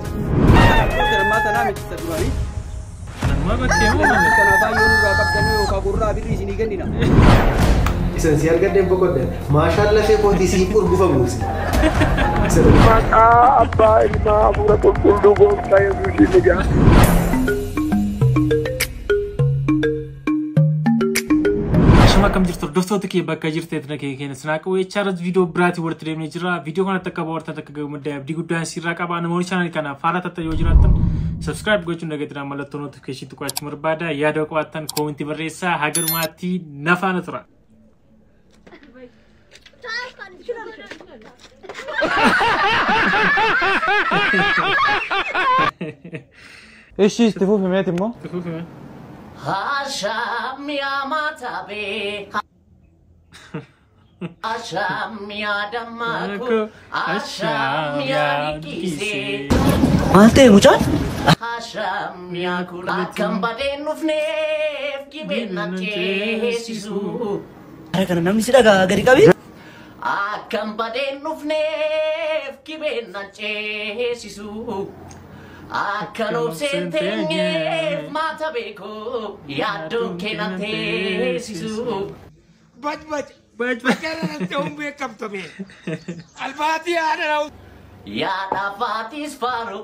Ammaa tanaa miti ta duraanii. Ammaa bakkee moo Lukkuu tanaafaa yoo nurraa qabdanuu yookaan gurraa birrii isinii kennina. Isan si argadheen boqodde maashaan lafee kootii siif urgufamuusi. Maqaa abbaa ilmaa hafuura qulqulluu gooftaa Yesuusiin egaa. Shama akkam jirtu hordoftoota kee bakka jirteet na kee keenya sinaa qabu jechaarras viidiyoo biraatiin walitti deemnee jira. Viidiyoo kanatti akka bohaartan akka gammaddan abdii guddaan sirraa qaba. Namoonni chaanalii kanaaf haala tatta yoo jiraattan subscribe gochuun dagatinaa mallattoo notifiikeeshinii tuqaachuu barbaada. Yaada qabaattan koomentii barreessaa haga dhumaatti na faana tura. Ishi itti fufi meeti immoo. Ashamia matabe, ashamia damako, ashamia nikise, Maal ta'e mucaan? ashamia kula kan badeen dhufneef gibeen ajjeesisu. Hara kana namni si dhagaa gadi qabee? Akkan badeen dhufneef gibeen ajjeesisu. Akkan obseen teenyeef maata beeku yaaddoon keenan teessisu. Baj baj. Baj baj. Gara ta'uun beekamtame. Albaatii haadha raawwu. Yaada faatis faaru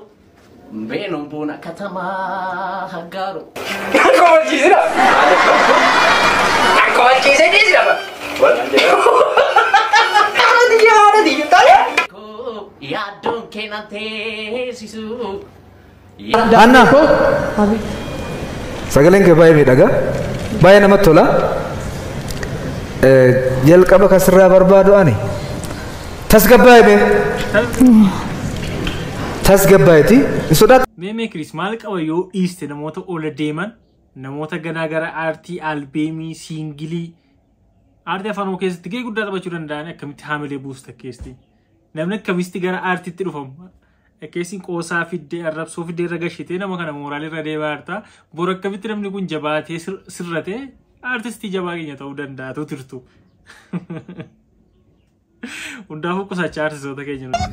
beenuun buna katamaa haggaaru. Yaaddoon keenan teessisu. Anna. Sagaleen kee baay'ee miidhagaa. Baay'ee namatti tola. Jalqaba kan sirraa barbaadu ani. Tasgabbaa'e mee. Tasgabbaa'eeti. Hin sodaatu. Mee mee Kiriis maal qaba yoo dhiiste namoota ola deeman namoota ganaa gara aartii albeemii siingilii aartii afaan oromoo keessatti gahee guddaa taphachuu danda'an akkamitti haamilee buusta keessatti namni akkamitti gara aartiitti dhufamu keessi qoosaa fiddee arrabsoo fiddee irra gashitee nama kana mooraalii irra deemaa jirta bor akkamitti namni kun jabaatee sirratee aartistii jabaa keenya ta'uu danda'a turtu hundaafuu qusachaa aartistoota keenya nuti.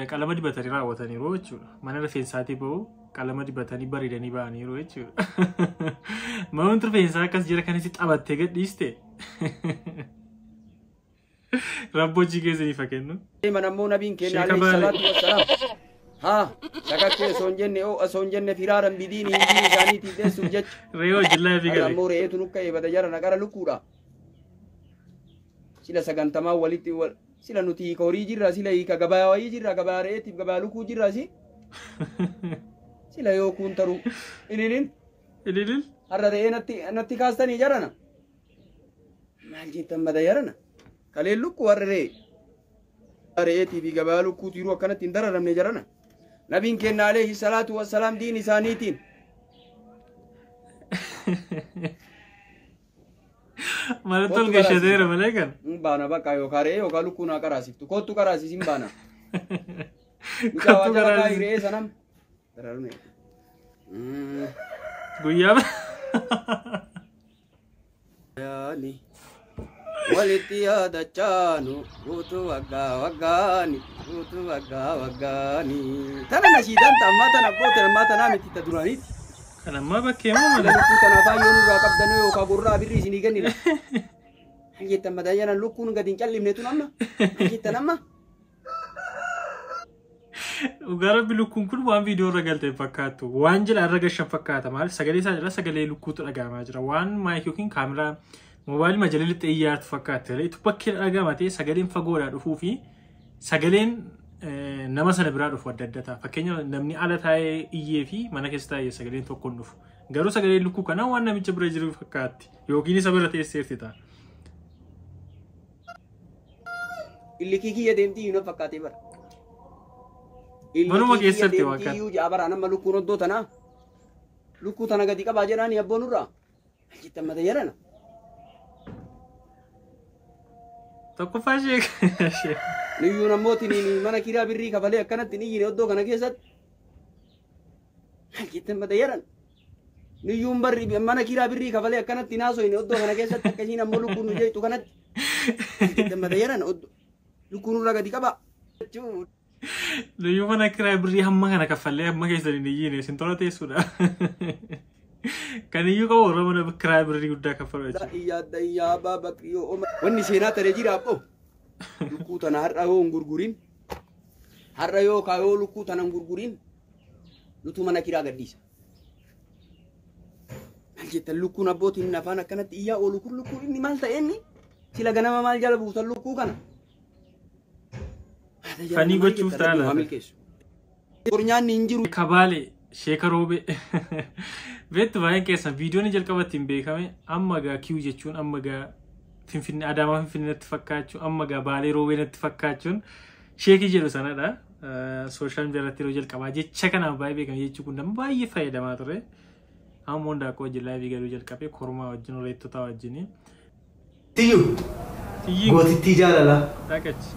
Qalama dibatanii raawwataniiru jechuudha. Mana rifeensaatii bahu qalama dibatanii bareedanii ba'aniiru jechuudha. Manni rifeensaa akkas jira kanis taphattee gadhiiste. Rabboo hojii keessaniif haa kennu. Deeman ammoo nabiin keenya Sheeka alayhi Baale. salaatu wassalaam. Haa sakakkee osoo hin jenne oo'a osoo hin jenne firaaran bidiin hindii isaaniitiif deessuuf jecha. Re'ee hojii laafii Har'a gale. ammoo re'eetu nukka eebata jara naqara lukkuudha. Sila sagantamaa walitti wal sila nuti hiika horii jirra sila hiika gabaa wayii jirra gabaa re'eetiif gabaa lukkuu jirra si. Sila yoo kuun taruu ililin Ililil. har'a re'ee natti kaastanii jarana. Maal jettan bada jarana. Kaleen lukkuu har'a re'ee. Re'eetii fi gabaa lukkuutu yeroo akkanatti hin dararamne jarana. Nabiin keenya alayhi salaatu wassalaam diin isaaniitiin. Malatti ol gashateera malee kan. Hin baana bakka yookaan re'ee yookaan lukkuu naa qaraasiftu. Kottu qaraasis hin baana. Mucaa Kottu waa jala qaraasis. kaa'i re'ee sanam. Dararme. Guyyaa Yaani walitti yaadachaanu guutuu waggaa waggaani guutuu waggaa waggaani. Tana nashiidaan ammaa tana abboota ammaa tanaa miti ta duraaniiti. Kan ammaa bakkee moo Sila malee? lukkuu tanaafaa yoo nurraa qabdanuu yookaan gurraa birrii isinii kennina. Maal jettan mataa jalaan lukkuun gadi hin callimne tun amma. Maal jettan amma? Dhugaa rabbi lukkuun kun waan viidiyoo irra galte fakkaattu. Waan jala irra gashan fakkaata. Maaliif sagalee isaa jala sagalee lukkuutu dhaga'amaa jira. Waan maayikii yookiin kaameraa moobaayilii majalatti xiyyaartu fakkaatti. Itu bakkee dhaga'ama ta'e sagaleen fagoodhaa dhufuu fi sagaleen nama sana biraa dhufu adda adda ta'a. Fakkeenya namni ala taa'ee iyyee fi mana keessa taa'ee sagaleen tokko hin dhufu. Garuu sagaleen lukkuu kanaa waan namicha bira jiru fakkaatti. Yookiin isa bira teesseerti ta'a. Illikii kiyya deemtii iyyuu na fakkaatee bara. Manuma keessatti waan kana. Iyyuu ja'a bara nama lukkuun oddoo tanaa. Lukkuu tana gadi qabaa jedhaani abboon irraa. Maal jettan mata jarana. Tokkoffaa ishee. Niyyuun ammoo tiniin mana kiraa birrii kafalee akkanatti ni iyyine oddoo kana keessatti. Maal jettan bada yaran. Niyyuun barri mana kiraa birrii kafalee akkanatti naasoyne oddoo kana keessatti akkasiin ammoo lukkuun nu jeetu kanatti. Maal jettan bada yaran lukkuun nurra gadi qaba. Niyyuu mana kiraa birrii hamma kana kaffallee hamma keessan hin iyyine isin tola teessuudha. Kan iyyuu qabu warra mana kiraa birrii guddaa kaffalu jechuudha. Iyyaa iyyaa abbaa bakriyyoo wanni seenaa taree jira abboo. Lukkuu tana har'a yoo hin gurgurin har'a yoo kaayoo lukkuu tana hin gurgurin nutu mana kiraa gadhiisa. Maal jettan lukkuun abbootiin afaan akkanatti iyyaa oolu kun lukkuun inni maal ta'e inni sila ganama maal jala buutan lukkuu kana. Fanii gochuuf ta'a laata. Nyaanni hin jiru. Kabaale sheeka roobee beektu baay'een keessan viidiyoon jalqaba ittiin beekame amma gaa kiyu jechuun amma gaa Finfinnee Adaamaa Finfinneetti fakkaachuu amma gaa Baalee Roobeenatti fakkaachuun sheekii jedhu sanadha. Sooshaal miidiyaa irratti yeroo jalqabaa jecha kanaan baay'ee beekame jechuun kun nama baay'ee fayyadamaa ture. Amma hundaa wajjin laayivii galuu jalqabee kormaa wajjin reettotaa wajjin. Tiyyuu. Gootittii jaalalaa. Dhaqachi.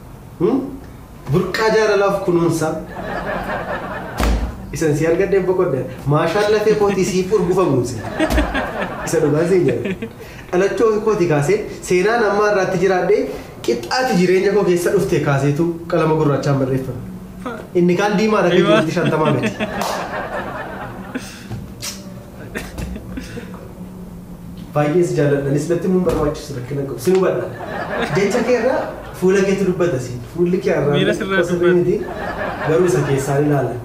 Burqaa jaalalaaf kunuunsa. Isan si argadheen boqodde maashaan lafee kootii siif urgufamuusi. Isa dhugaa siin jedhe. Dhalachuu kootii kaasee seenaan ammaa irraatti jiraadhee qixxaati jireenya koo keessa dhufte kaaseetu qalama gurraachaan barreeffame. Inni kaan diimaadha akka jirutti 50 miti. Baay'ees jaalladhanis natti mun barbaachisu rakkina qabu. Sin hubadha. Jecha kee irraa fuula keetu dubbata siin. Fuulli kee irraa sirrii miti garuu isa keessaan ilaalan.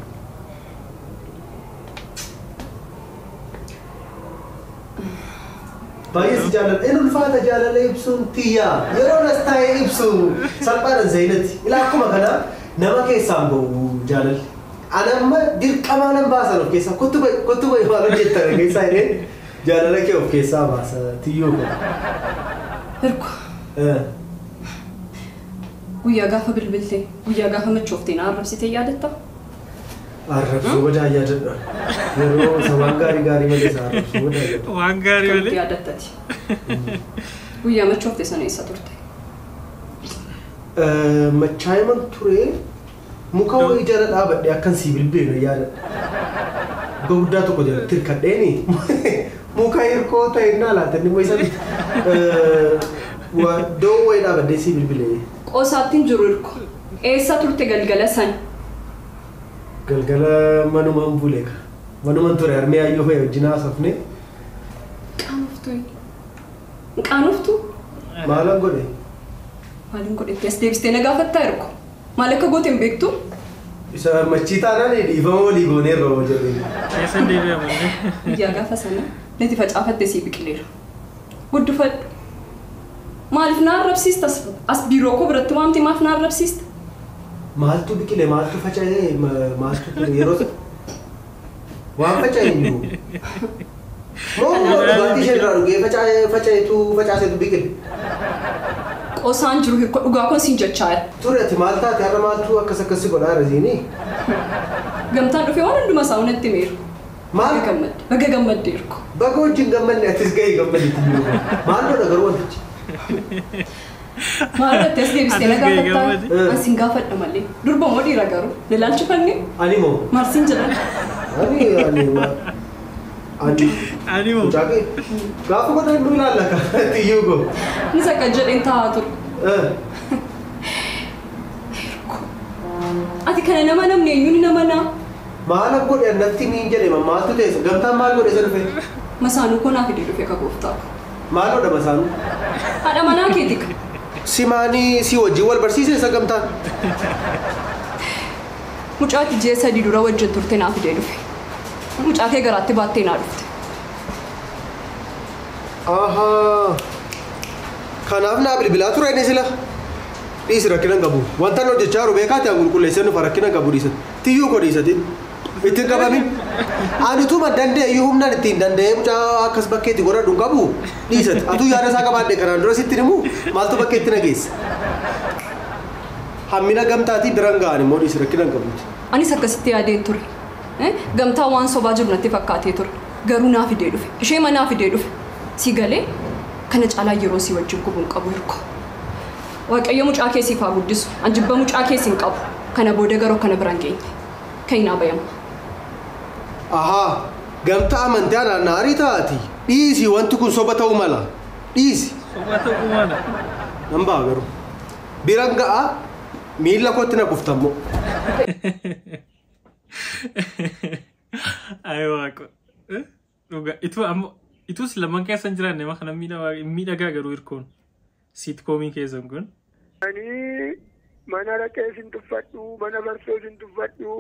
Baay'ees jaalladha. Inni ulfaata jaalala ibsuun tiyyaa. Yeroo nas taa'ee ibsu salphaadhaan zainati. Ilaa akkuma kana nama keessaan bahu jaalalli. Ani amma dirqamaa nan baasan of keessaa kottu bahi maal hojjettan keessaa jedheen jaalala kee of keessaa baasa tiyyoo koo. Hirko. Guyyaa gaafa bilbiltee guyyaa gaafa machooftee na arrabsitee yaadattaa? Arrabsuu badaa yaadadha. Yeroo isa waan gaarii gaarii malee isa arrabsuu badaa yaadadha. Waan gaarii malee? Yaadattati. Guyyaa machoofte sana eessa turte? Machaayiman ture muka wayii jala dhaabadhee akkan sii bilbilu yaadadha. Muka guddaa tokko jala tirkadheeni muka hirkoo ta'e naa laata inni immoo isa iddoo wayii dhaabadhee sii bilbilee. Qoosaattiin jiru hirko. Eessa turte galgala sana? Galgala manumaan bulee ka. Manumaan ture harmee ayyoo fa'i wajjin haasofne. Qaanoftuu? Qaanoftuu? Maalan godhe? Maalin godhetti as deebistee na gaafattaa hirko? Maal akka goote hin beektu? Isa machii taanaan dhiifama walii gooneerra hoo jedheen. Keessa deebi'a malee. Guyyaa gaafa sana natti facaafatte sii biqileera. Guddifadhu. Maaliif na arrabsiista as biiroo koo biratti waamte maaf na arrabsiista? Maaltu biqile maaltu faca'ee maaltu ture yeroo waan faca'e hin jiru. Moo dhugaatii ishee irraa dhugee faca'eetu facaaseetu biqile. Qosaan jiru hirko dhugaa kun siin jechaa jira. Ture ati maal taate har'a maaltu akkas akkasi godhaa jira siinii? Gamtaan dhufee waan hundumaa isaa natti himeera. Maal? Baga gammadde hirko. Baga wajjin gammadne atis gahee gammadde jiru. Maal godha garuu wantichi? Maal irratti as deebistee na gaafattaa? Ani siin gaafadha malee. Durba moo dhiira garuu? Lilaalchifanne? Ani moo? Maal siin jedhan? Ani ani ani ani moo? Gaafa godhan nu ilaalla ka tiyyuu koo. Innis akka jedheen taa'aa ture. Ati kana nama namni eenyuun nama naa? Maal godhe natti niin jedhe maaltu ta'e gamtaan maal godhe isa dhufe? Masaanuu koo naa fidee dhufe ka gooftaa koo. Maal godha masaanuu? Haadha manaa keeti ka. Simaanii si wajjin wal barsiise isa gamtaan? Mucaatti ji'a 3 dura wajjin turte naa fidee dhufe. Mucaa kee garaatti baattee naa dhufte. Ahaa. Kanaaf naa bilbilaa ture inni sila. Dhiisi rakkina hin qabu. Wanta inni hojjechaa jiru beekaa ta'e qulqulleessee nuuf rakkina hin qabu dhiisati. Tiyyuu koo dhiisati. Ittiin qabamin. Ani utuma danda'e iyyuu humnaan ittiin danda'ee mucaa akkas bakkeetti godhadhu hin qabu dhiisati. Atuu yaada isaa qabaadhe kanaan dura sitti himu maaltu bakkeetti na geessa. Hammina gamtaatii biraan ga'an immoo dhiisi rakkina hin qabuuti. Anis akkasitti yaadeen ture. Gamtaa waan sobaa jiru natti fakkaatee ture. Garuu naa fidee dhufe. Ishee manaa fidee dhufe. Si galee kana caalaa yeroo si wajjin gubuun qabu hirko. Waaqayyo mucaa kee siif haa guddisu. An jibba mucaa kee siin qabu. Kana booda garuu kana biraan geenye. Ka'inaa bayama. Ahaa, gamtaa amantii anaan naarii taati. Dhiisi wanti kun soba ta'uu mala. Dhiisi. Soba ta'uu mala. Nan ba'a garuu. Biran ga'a miila kootti na kuftammoo. Ayi waaqa. Dhugaa itu ammoo itus lamaan keessa hin jiraanne nama kana miidhagaa garuu hirkoon siitkoomii keessan kun. Ani mana raqee sin tuffadhu, mana barsoo sin tuffadhu,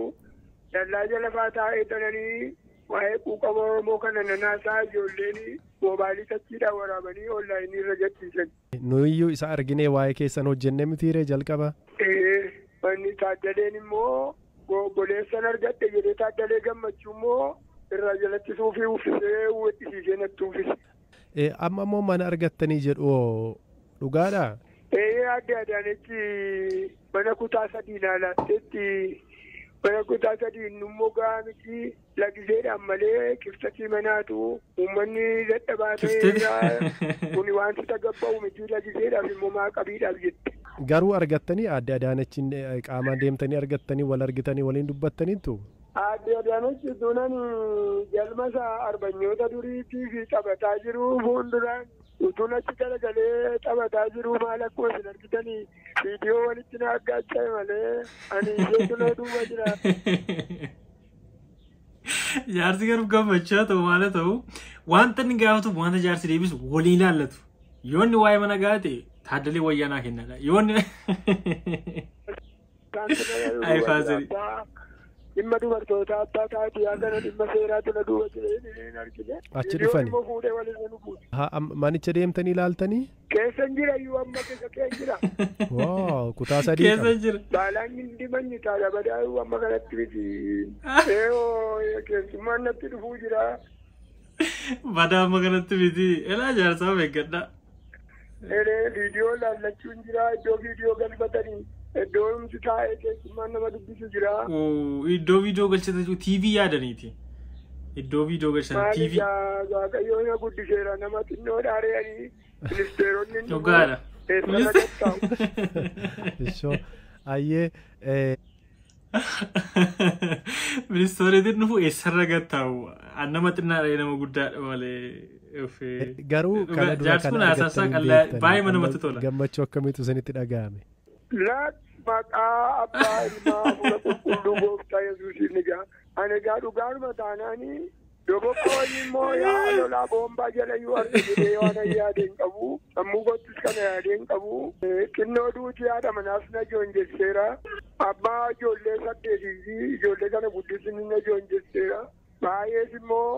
dallaa jala faa taa'ee tananii waa'ee quuqama Oromoo kana nanaasaa ijoolleen mobaayilii tachiidhaan waraabanii onlaayinii irra gadhiisan. Nuyiyyuu isa arginee waa'ee keessan hojjennee mitiiree jalqaba. Manni Taaddaleen immoo obboleessan argadhe jedhee Taaddalee Gammachuu immoo irraa jalatti suufii uffisee uwwisiisee natti uffise. Amma immoo mana argattanii jedhu dhugaadhaa? Adde Adaanechi mana kutaa sadii laalaatteetti mana kutaa sadii immoo gahaa miti lagiseedhaan malee kiftatii manaatu uummanni dadhabaa ta'eera kun wanti tagabba'u miti lagiseedhaaf immoo maaqabiidhaaf jette. Garuu argattanii adde Adaanechiin qaamaan deemtanii argattanii wal argitanii waliin dubbattaniitu? Adde Adaanechi tunan galma isaa arbanyoota duriitii fi taphataa jiru fuulduraan utuun achi garagalee taphataa jiru maal akkuma isin argitanii viidiyoo walitti na aggaacha'e malee ani ishee tunoo duuba jira. Jaarsi garuu gammachuu ta'u maal ta'u wanta inni gaafatu wanta jaarsi deebisu waliin ilaallatu. Yoo inni waa'ee mana gaate Taaddalee wayyaanaa kennadha. Yoo inni Ayi faasiri. Dhimma dubartoota abbaa taatii kana dhimma seeraatu na duuba jira hin argine. Achi dhufani. Immoo fuudhee waliin nu fuudhe. Haa manicha deemtanii ilaaltanii? Keessa hin jira iyyuu amma keessa kee jira. Waaw kutaa sadii qaba. Keessa jira. Baalaan hin dimanyi taadha badaa iyyuu amma kanatti miti. Eeyoo keessummaan natti dhufuu jira. Badaa amma kanatti miti. Elaa jaarsaa eeggadha. Viidiyoo laallachuun jira iddoo viidiyoo galfatanii. Iddoo humti taa'ee keessummaan nama dubbisu jira. Iddoo viidiyoo galchatan TV yaadaniiti. Iddoo viidiyoo galchatan TV. Maali Waaqayyoon na guddiseera nama xinnoo dhaare'anii ministeeronni. Dhugaadha. Eessarra gattaa'u. Ishoo ayyee. Ministeeronni dhufu eessarra gattaa'u. Nama xinnaadha nama guddaadha malee. Garuu kana dura kan argattanii beektanii gammachuu akkamiitu isinitti dhaga'ame? Laat maqaa abbaa ilmaa hafuura qulqulluu gooftaa Yesuusiin egaa ani egaa dhugaanuma taanaanii dogoggorri immoo yaa lolaa boombaa jala iyyuu arga jedhee waan yaade hin qabu sammuu kottis kana yaade hin qabu xinnoo duuti haadha manaas na joonjesseera abbaa ijoollee 8 fi ijoollee kana guddisni na joonjesseera baay'ees immoo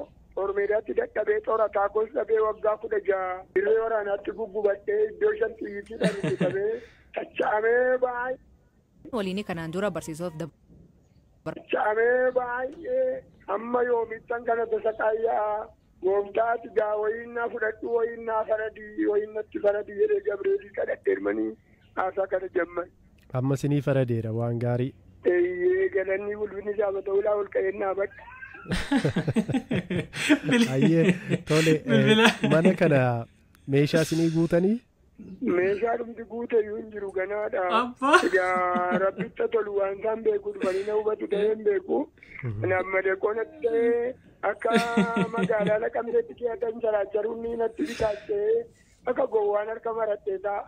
Ormeedaatti dadhabee xorataa koos dhabee waggaa 16 dirree waraanaatti guggubadhee iddoo 5 xiyyiitiidhaan rukutamee tacha'amee baay'ee. Waliin kanaan dura barsiisuuf Tacha'amee baay'ee hamma yoomittan kana tasa qaayyaa gooftaati gaa wayiin naa fudhadhu wayiin naa faradii wayiin natti faradii jedhee Gabreelii kadhadhe hirmanii haasaa kana jamman. Amma sinii faradeera waan gaarii. Eeyyee galanni ulfinni jaabata ulaa ol ka'een naa badha. Ayyee tole mana kana meeshaa sinii guutanii? Meeshaa dhumti guute iyyuu hin jiru ganaadha. Egaa rabbitta tolu waan isaan beeku dhufanii na hubatu ta'ee hin beeku. Kanaaf madeeqoo natti ta'ee akka magaalaa Naqamteetti keeyatan charaacharuun ni natti bitaachee akka gowwaan harka marattee ta'a.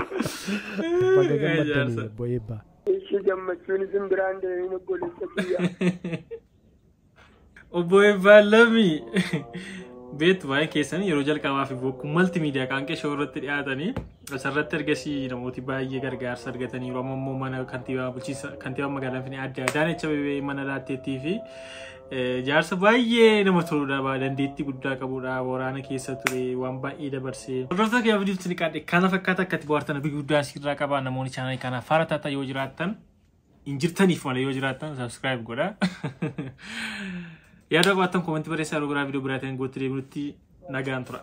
Baga gammaddanii obbo Eebbaa. Ishii gammachuun isin biraan deemin obboleessa kiyya. Obbo Eebbaa Lamii. Beektu baay'ee keessanii yeroo jalqabaa fi bokkuu maltiimiidiyaa qaanqee shoo irratti dhiyaatanii asirratti ergasii namooti baay'ee gargaarsa argatanii yeroo ammoo immoo mana kantiibaa bulchiinsa kantiibaa magaalaa Finfinnee Aadde Adaanech Abeebee mana laatteettii fi jaarsa baay'ee nama toludha dandeettii guddaa qabudha waraana keessa ture waan baay'ee dabarsee. Hordoftoota kiyyaa viidiyoo isin qaadhe kana fakkaata akkatti bohaartan abdii guddaa asirraa qaba namoonni chaanaalii kanaaf faara taatan yoo jiraattan hin jirtaniif malee yoo jiraattan subscribe godha. Yaada qabaattan koomentii barreessaa yeroo biraa viidiyoo biraatiin gootti deebinutti nagaan tura.